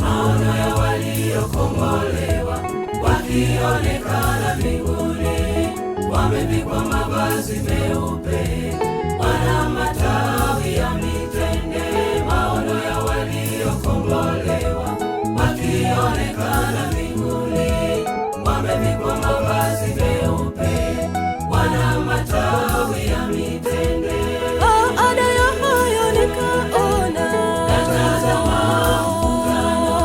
Maono ya waliokombolewa wakionekana mbinguni, wamevikwa mavazi meupe, wana matawi ya mitende. Maono ya waliokombolewa wakionekana mbinguni, wamevikwa mavazi meupe, wana matawi ya mitende. Baada ya hayo nikaona, Natazama mkutano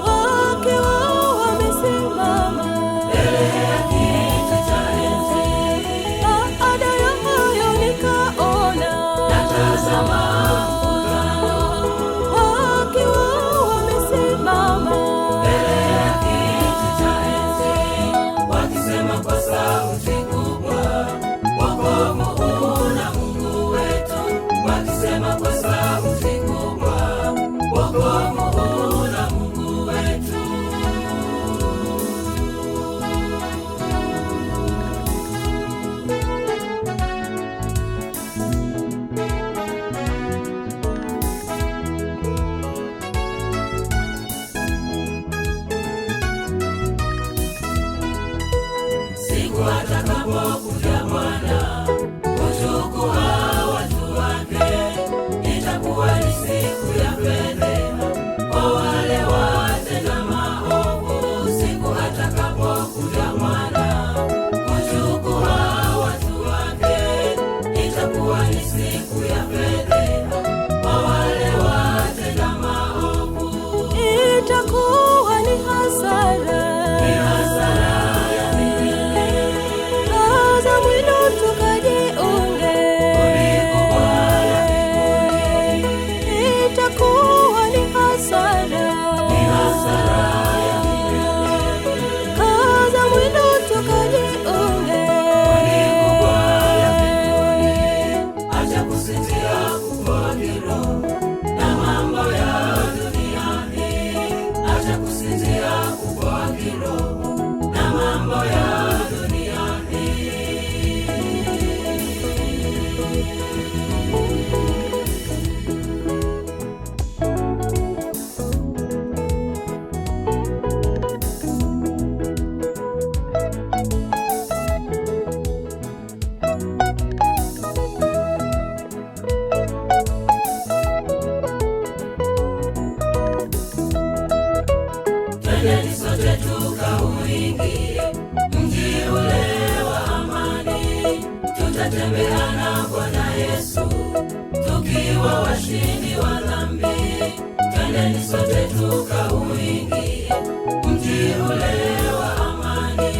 wakiwa wamesimama mbele ya kiti cha enzi. Baada ya hayo nikaona, Natazama mkutano wakiwa wamesimama mbele ya kiti cha enzi, wakisema kwa sauti kubwa, wokovu una Mungu wetu. Wakisema kwa sauti kubwa, wokovu una Mungu wetu. Siku atakapokuja Bwana kuchukua watu wake, itakuwa ni siku ya fedheha kwa wale watenda maovu. Siku atakapokuja Bwana kuchukua watu wake, itakuwa ni siku ya fedheha kwa wale watenda maovu. Itakuwa ni hasara, Ni hasara ya milele. Kaza mwendo tukajiunge, Kundi kubwa la mbinguni. Itakuwa ni hasara, Ni hasara ya milele. Kaza mwendo tukajiunge, Kundi kubwa la mbinguni. Acha kusinzia kukua kiroho na mambo ya dunia hii. Acha kusinzia kukua kiroho na mambo ya dunia hii. Twendeni sote tukauingie mji ule wa amani, tutatembea na Bwana Yesu tukiwa washindi wa dhambi. Twendeni sote tukauingie mji ule wa amani,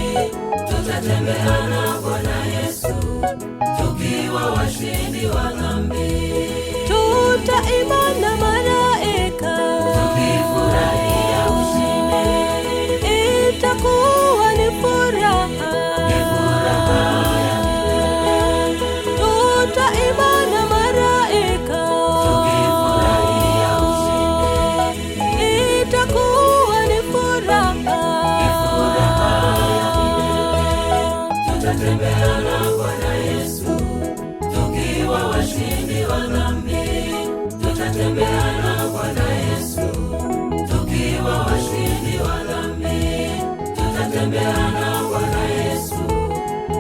tutatembea na Bwana Yesu tukiwa washindi wa dhambi. Tutaimba na malaika, Tukifurahia ushindi. Itakuwa ni furaha, Ni furaha ya milele. Tutaimba na malaika, Tukifurahia ushindi. Itakuwa ni furaha, Ni furaha ya milele. Tutatembea na Bwana Yesu tukiwa washindi wa dhambi. Tutatembea na Bwana Yesu tukiwa washindi wa dhambi. Tutatembea na Bwana Yesu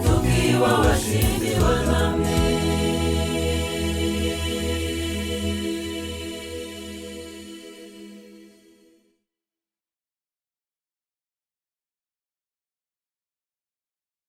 tukiwa washindi.